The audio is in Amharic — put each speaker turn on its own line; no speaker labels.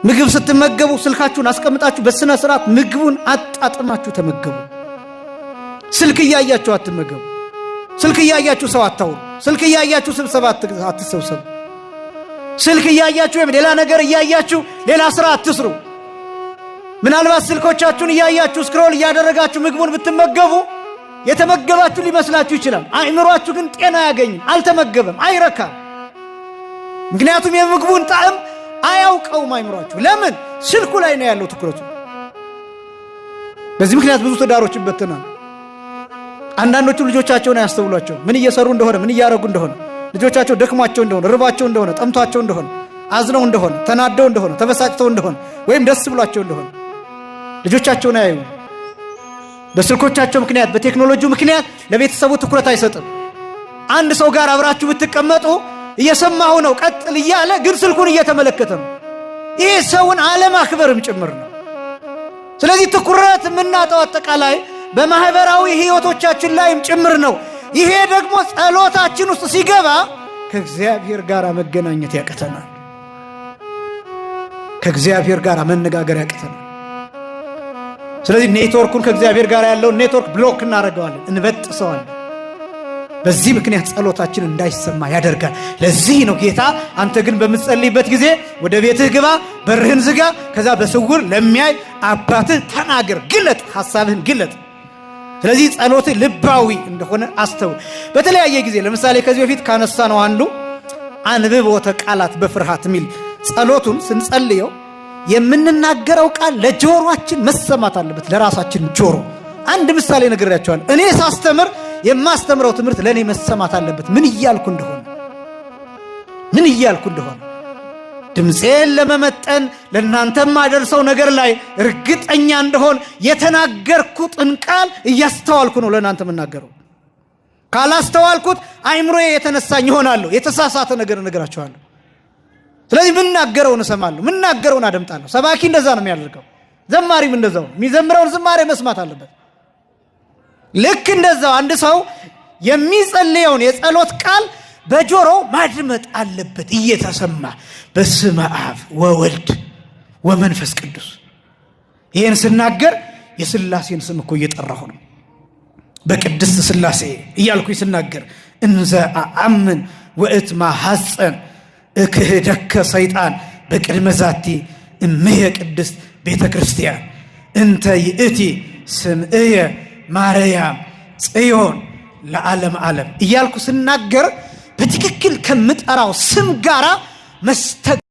ምግብ ስትመገቡ ስልካችሁን አስቀምጣችሁ በስነ ስርዓት ምግቡን አጣጥማችሁ ተመገቡ። ስልክ እያያችሁ አትመገቡ። ስልክ እያያችሁ ሰው አታውሩ። ስልክ እያያችሁ ስብሰባ አትሰብሰቡ። ስልክ እያያችሁ ወይም ሌላ ነገር እያያችሁ ሌላ ስራ አትስሩ። ምናልባት ስልኮቻችሁን እያያችሁ scroll እያደረጋችሁ ምግቡን ብትመገቡ የተመገባችሁ ሊመስላችሁ ይችላል። አእምሯችሁ ግን ጤና አያገኝም፣ አልተመገበም፣ አይረካም። ምክንያቱም የምግቡን ጣዕም አያውቀውም አእምሯችሁ። ለምን? ስልኩ ላይ ነው ያለው ትኩረቱ። በዚህ ምክንያት ብዙ ትዳሮች ይበተናሉ። አንዳንዶቹ ልጆቻቸውን አያስተውሏቸው፣ ምን እየሰሩ እንደሆነ፣ ምን እያደረጉ እንደሆነ፣ ልጆቻቸው ደክሟቸው እንደሆነ፣ ርቧቸው እንደሆነ፣ ጠምቷቸው እንደሆነ፣ አዝነው እንደሆነ፣ ተናደው እንደሆነ፣ ተበሳጭተው እንደሆነ፣ ወይም ደስ ብሏቸው እንደሆነ ልጆቻቸውን አያዩ። በስልኮቻቸው ምክንያት፣ በቴክኖሎጂው ምክንያት ለቤተሰቡ ትኩረት አይሰጥም። አንድ ሰው ጋር አብራችሁ ብትቀመጡ እየሰማሁ ነው ቀጥል እያለ ግን ስልኩን እየተመለከተ ነው። ይህ ሰውን አለማክበርም ጭምር ነው። ስለዚህ ትኩረት የምናጣው አጠቃላይ በማህበራዊ ሕይወቶቻችን ላይም ጭምር ነው። ይሄ ደግሞ ጸሎታችን ውስጥ ሲገባ ከእግዚአብሔር ጋር መገናኘት ያቅተናል። ከእግዚአብሔር ጋር መነጋገር ያቅተናል። ስለዚህ ኔትወርኩን፣ ከእግዚአብሔር ጋር ያለውን network block እናደርገዋለን፣ እንበጥሰዋለን። በዚህ ምክንያት ጸሎታችን እንዳይሰማ ያደርጋል። ለዚህ ነው ጌታ አንተ ግን በምትጸልይበት ጊዜ ወደ ቤትህ ግባ፣ በርህን ዝጋ፣ ከዛ በስውር ለሚያይ አባትህ ተናገር፣ ግለጥ፣ ሐሳብህን ግለጥ። ስለዚህ ጸሎትህ ልባዊ እንደሆነ አስተውል። በተለያየ ጊዜ ለምሳሌ ከዚህ በፊት ካነሳነው አንዱ አንብቦተ ቃላት በፍርሃት የሚል ጸሎቱን ስንጸልየው የምንናገረው ቃል ለጆሮአችን መሰማት አለበት፣ ለራሳችን ጆሮ። አንድ ምሳሌ ነግሬያቸዋለሁ። እኔ ሳስተምር የማስተምረው ትምህርት ለእኔ መሰማት አለበት፣ ምን እያልኩ እንደሆነ፣ ምን እያልኩ እንደሆነ ድምፄን ለመመጠን ለእናንተ የማደርሰው ነገር ላይ እርግጠኛ እንደሆን የተናገርኩትን ቃል እያስተዋልኩ ነው ለእናንተ የምናገረው። ካላስተዋልኩት አእምሮዬ የተነሳኝ ይሆናለሁ፣ የተሳሳተ ነገር እነግራችኋለሁ። ስለዚህ ምናገረውን እሰማለሁ፣ ምናገረውን አደምጣለሁ። ሰባኪ እንደዛ ነው የሚያደርገው፣ ዘማሪም እንደዛው ነው። የሚዘምረውን ዝማሬ መስማት አለበት። ልክ እንደዛው አንድ ሰው የሚጸልየውን የጸሎት ቃል በጆሮ ማድመጥ አለበት፣ እየተሰማ በስመ አብ ወወልድ ወመንፈስ ቅዱስ። ይህን ስናገር የስላሴን ስም እኮ እየጠራሁ ነው። በቅድስት ስላሴ እያልኩኝ ስናገር እንዘ አአምን ወእትማሐፀን እክህደከ ሰይጣን በቅድመ ዛቲ እምየ ቅድስት ቤተ ክርስቲያን እንተ ይእቲ ስምእየ ማርያም ጽዮን ለዓለም ዓለም እያልኩ ስናገር በትክክል ከምጠራው ስም ጋራ መስተጋብር